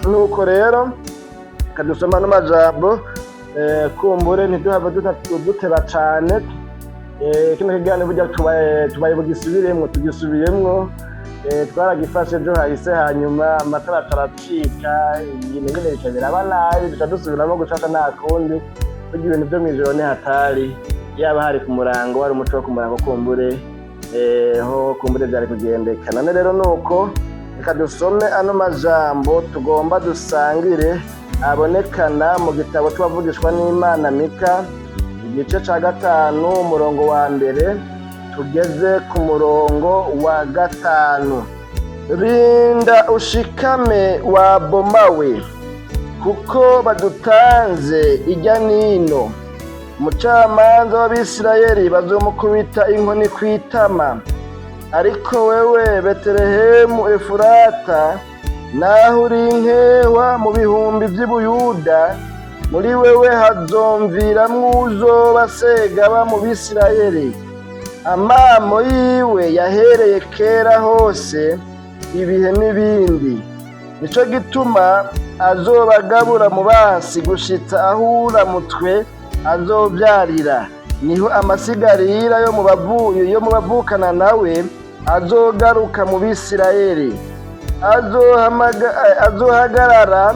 Nuko rero kadusoma n'amajambo, kumbure ntiduhave duteba cane. Kino kiganiro burya tubaye bugisubiremwo, tugisubiyemwo. Twaragifashe ejo hahise, hanyuma amatara ataracika, ibintu nyene bica biraba nabi, duca dusubiramo gushasha. Nta kundi, burya ibintu vyo mw'ijoro ni hatari. Yaba hari ku murango, wari umuco wo ku murango, kumbure ho kumbure vyari kugendeka. None rero nuko reka dusome ano majambo tugomba dusangire, abonekana mu gitabo c'uwavugishwa n'Imana Mika, igice ca 5, umurongo wa 1 tugeze ku murongo wa 5. Rinda ushikame wa bomawe, kuko badutanze ijya nino. Umucamanza w'Abisirayeli bazomukubita inkoni kw'itama. Ariko wewe, Betelehemu Efurata, naho uri inkehwa mu bihumbi vy'i Buyuda, muri wewe hazomviramwo uwuzoba segaba mu Bisirayeli. Amamo yiwe yahereye kera hose, ibihe n'ibindi. Nico gituma azobagabura mu bansi gushitsa aho uramutwe azovyarira. Niho amasigarira yo mu bavukana nawe azogaruka mu Bisirayeli. Azohagarara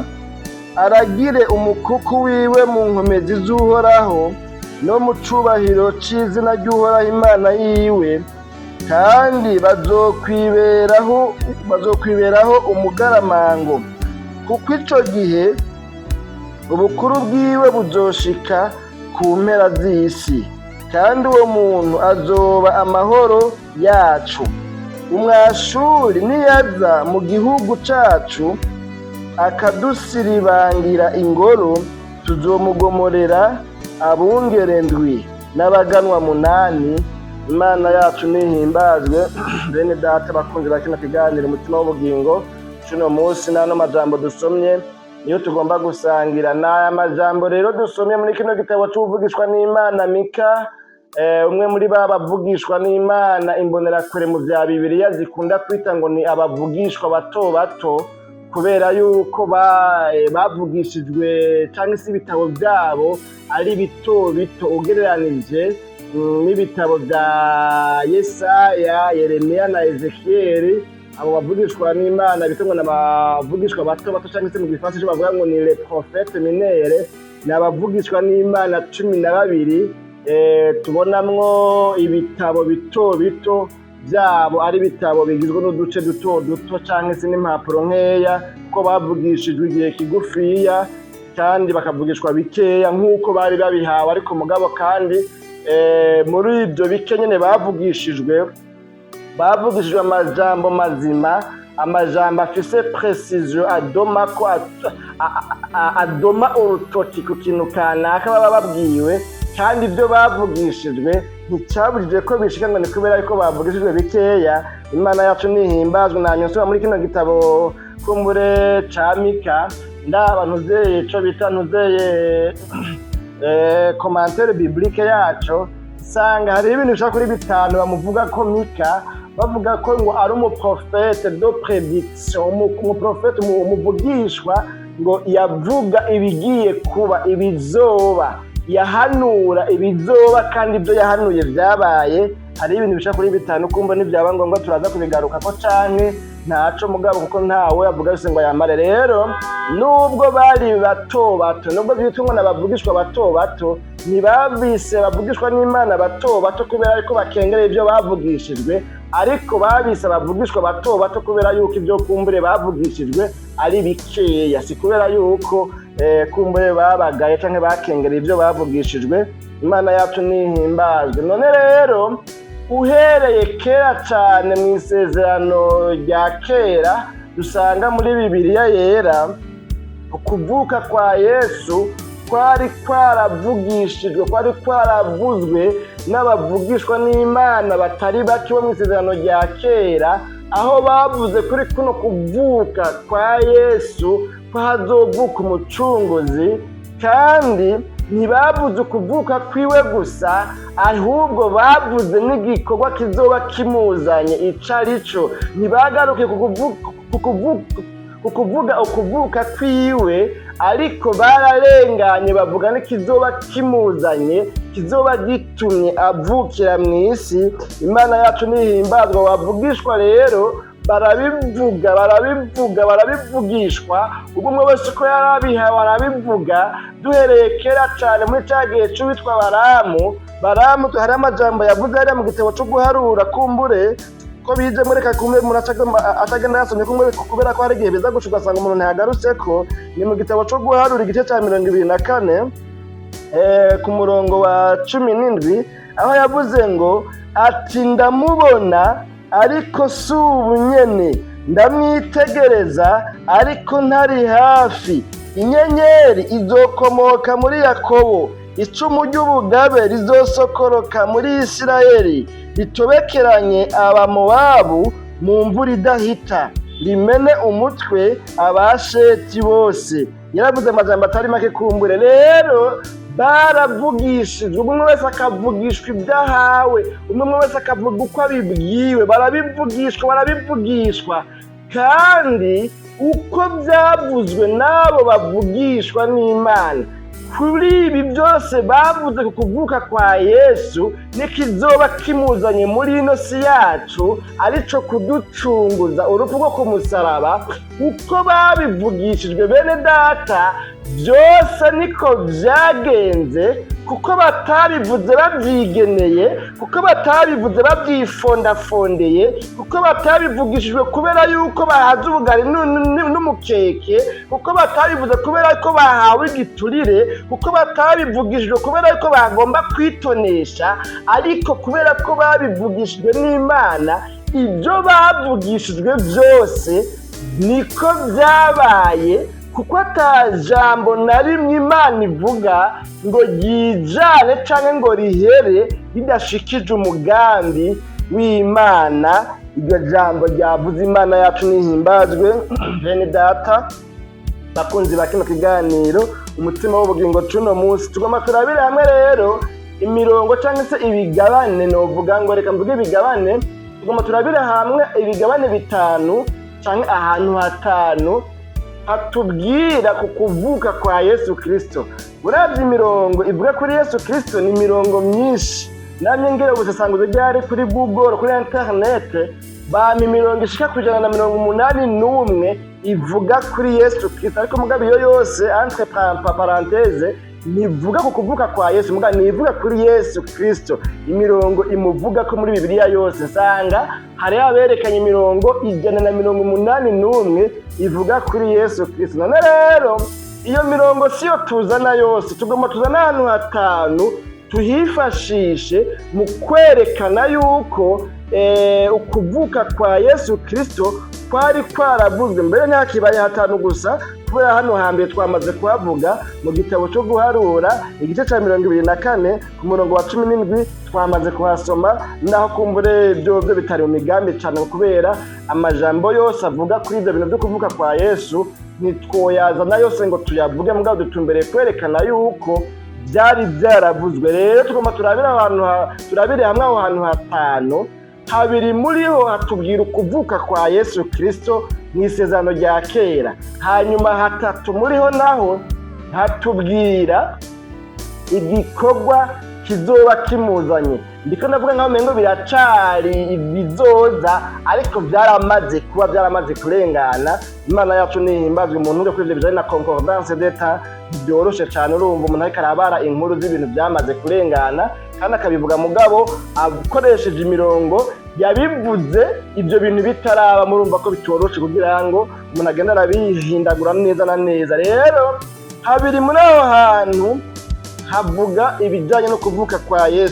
aragire umukuku wiwe mu nkomezi z'Uhoraho no mu cubahiro c'izina ry'Uhoraho Imana yiwe, kandi bazokwiberaho umugaramango, kuko ico gihe ubukuru bwiwe buzoshika ku mpera z'isi, kandi uwo muntu azoba amahoro yacu. Umwashuri niyaza mu gihugu cacu akadusiribangira ingoro, tuzomugomorera abungere ndwi n'abaganwa munani. Imana yacu nihimbazwe. Bene data bakunzi ba kino kiganiro Umutima w'Ubugingo cuno munsi, n'ano majambo dusomye niyo tugomba gusangira. N'aya majambo rero dusomye muri kino gitabo c'uvugishwa n'Imana Mika, umwe muri ba bavugishwa n'Imana imbonerakure mu vya Bibiliya zikunda kwita ngo ni abavugishwa bato bato, kubera yuko bavugishijwe cyangwa se ibitabo byabo ari bito bito ugereranije n'ibitabo bya Yesaya, Yeremiya na Ezekiyeli. Abo bavugishwa n'Imana bita ngo ni abavugishwa bato bato, cyangwa se mu Gifaransa icyo bavuga ngo ni les prophètes mineurs, ni abavugishwa n'Imana 12, tubonamwo ibitabo bito bito byabo, ari ibitabo bigizwe n'uduce duto duto cyangwa se n'impapuro nkeya, kuko bavugishijwe igihe kigufiya kandi bakavugishwa bikeya nk'uko bari babihawe. Ariko mugabo kandi muri ibyo bike nyine bavugishijwe, bavugishijwe amajambo mazima, amajambo afise précision, adoma ko adoma urutoki ku kintu kanaka baba babwiwe. Kandi ibyo bavugishijwe nticyabujije ko bishika ngo ni kubera yuko bavugishijwe bikeya. Imana yacu nihimbazwe. Namye nsoma muri kino gitabo kumbure ca Mika, ndaba ntuzeye ico bita ntuzeye commentaire biblique yaco, nsanga hariho ibintu bishika kuri bitanu bamuvuga ko Mika. Bavuga ko ngo ari umuprofete de prédiction, umuprofete, umuvugishwa ngo yavuga ibigiye kuba, ibizoba, yahanura ibizoba, kandi ibyo yahanuye byabaye. Hari ibintu bishika kuri bitanu, kumva nibyaba ngombwa turaza kubigarukako canke ntaco, mugabo kuko ntawe avuga yose ngo yamare. Rero nubwo bari bato bato, nubwo byitwa ngo n'abavugishwa bato bato, ntibabise bavugishwa n'Imana bato bato kubera yuko bakengereye ibyo bavugishijwe, ariko babise abavugishwa bato bato kubera yuko ibyo kumbure bavugishijwe ari bikeya, si kubera yuko kumbure babagaye canke bakengereye ibyo bavugishijwe. Imana yacu nihimbazwe. None rero uhereye kera cane mu Isezerano rya Kera dusanga muri Bibiliya Yera, ukuvuka kwa Yesu kwari kwaravugishijwe, kwari kwaravuzwe n'abavugishwa n'Imana batari bake bo mu Isezerano rya Kera, aho bavuze kuri kuno kuvuka kwa Yesu ko hazovuka umucunguzi. Kandi ntibavuze ukuvuka kwiwe gusa, ahubwo bavuze n'igikorwa kizoba kimuzanye ico ari cyo. Ntibagaruke ku Ku kuvuga ukuvuka kwiwe, ariko bararenganye bavuga n'ikizoba kimuzanye, kizoba gitumye avukira mu isi. Imana yacu nihimbazwa. Wavugishwa rero barabivuga, barabivuga, barabivugishwa, ubwo umwe wese uko yari abihawe arabivuga. Duhereye kera cyane muri cya gihe cy'uwitwa Baramu. Baramu hari amajambo yavuze hariya mu gitabo cyo guharura. Kumbure ko bize muri kumbe umuntu atagenda yasomye kumbe, kubera ko hari igihe biza guca ugasanga umuntu ntiyagarutse ko ni mu gitabo cyo guharura, igice cya 24, ku murongo wa 17, aho yavuze ngo ati: "Ndamubona, ariko si ubu nyene, ndamwitegereza, ariko ntari hafi. Inyenyeri izokomoka muri Yakobo, icumu ry'ubugabe rizosokoroka muri Isirayeli, ritobekeranye Abamowabu mu mvura idahita, rimene umutwe Abasheti bose." Yaravuze amajambo atari make. Kumbure rero baravugishijwe, umwe wese akavugishwa ibyo ahawe, umwe wese akavuga uko abibwiwe. Barabivugishwa, barabivugishwa, kandi uko byavuzwe n'abo bavugishwa n'Imana kuri ibi byose bavuze ku kuvuka kwa Yesu n'ikizoba kimuzanye muri ino si yacu, arico kuducunguza urupfu rwo ku musaraba, uko babivugishijwe, bene data, byose niko byagenze, kuko batabivuze babyigeneye, kuko batabivuze babyifondafondeye, kuko batabivugishijwe kubera yuko bahaze ubugari n'umukeke, kuko batabivuze kubera ko bahawe igiturire, kuko batabivugishijwe kubera ko bagomba kwitonesha, ariko kubera ko babivugishijwe n'Imana. Ibyo bavugishijwe byose niko byabaye, kuko ata jambo na rimwe Imana ivuga ngo ryijane cyangwa ngo rihere ridashikije umugambi w'Imana. Iryo jambo ryavuze, Imana yacu nihimbazwe. Bene data bakunzi ba kino kiganiro Umutima w'Ubugingo cuno munsi, tugomba turabire hamwe rero imirongo cyangwa se ibigabane, novuga ngo reka mvuge ibigabane. Tugomba turabire hamwe ibigabane bitanu cyangwa ahantu hatanu hatubwira ku kuvuka kwa Yesu Kirisito. Uravye imirongo ivuga kuri Yesu Kirisito ni imirongo myinshi. Namye ngira ubusesanguzi ryari kuri Google, kuri internet, bampa imirongo ishika ku 181 ivuga kuri Yesu Kirisito. Ariko mugabo iyo yose, entre parenthèses, ntivuga ku kuvuka kwa Yesu, mugabo ntivuga kuri Yesu Kirisito. Imirongo imuvuga ko muri Bibiliya yose, nsanga hariho aberekanye imirongo 181 ivuga kuri Yesu Kirisito. None rero iyo mirongo siyo tuzana yose, tugomba tuzana ahantu hatanu tuhifashishe mu kwerekana yuko ukuvuka kwa Yesu Kirisito kwari kwaravuzwe mbere. Ntakibaye hatanu gusa, kubera hano hambere twamaze kuhavuga mu gitabo cyo guharura, igice cya 24, ku murongo wa 17, twamaze kuhasoma. Naho kumbure byo byo bitari mu migambi cyane, kubera amajambo yose avuga kuri ibyo bintu byo kuvuka kwa Yesu ntitwoyazana yose ngo tuyavuge, mugabo dutumbereye kwerekana yuko byari byaravuzwe. Rero tugomba turabire ahantu turabire hamwe aho hantu hatanu. Habiri muri ho hatubwira ukuvuka kwa Yesu Kirisito mu Isezerano rya Kera, hanyuma hatatu muri ho naho hatubwira igikorwa kizoba kimuzanye. Ndiko ndavuga nkaho umengo biracari ibizoza, ariko byaramaze kuba, byaramaze kurengana. Imana yacu nihimbazwe. Umuntu uri kuri ivyo bijanye na concordance d'état byoroshe cyane. Urumva umuntu ariko arabara inkuru z'ibintu byamaze kurengana kandi akabivuga, mugabo akoresheje imirongo yabivuze ibyo bintu bitaraba, murumva ko bitoroshe kugira ngo umuntu agende arabihindagura neza na neza. Rero habiri muri aho hantu havuga ibijyanye no kuvuka kwa Yesu.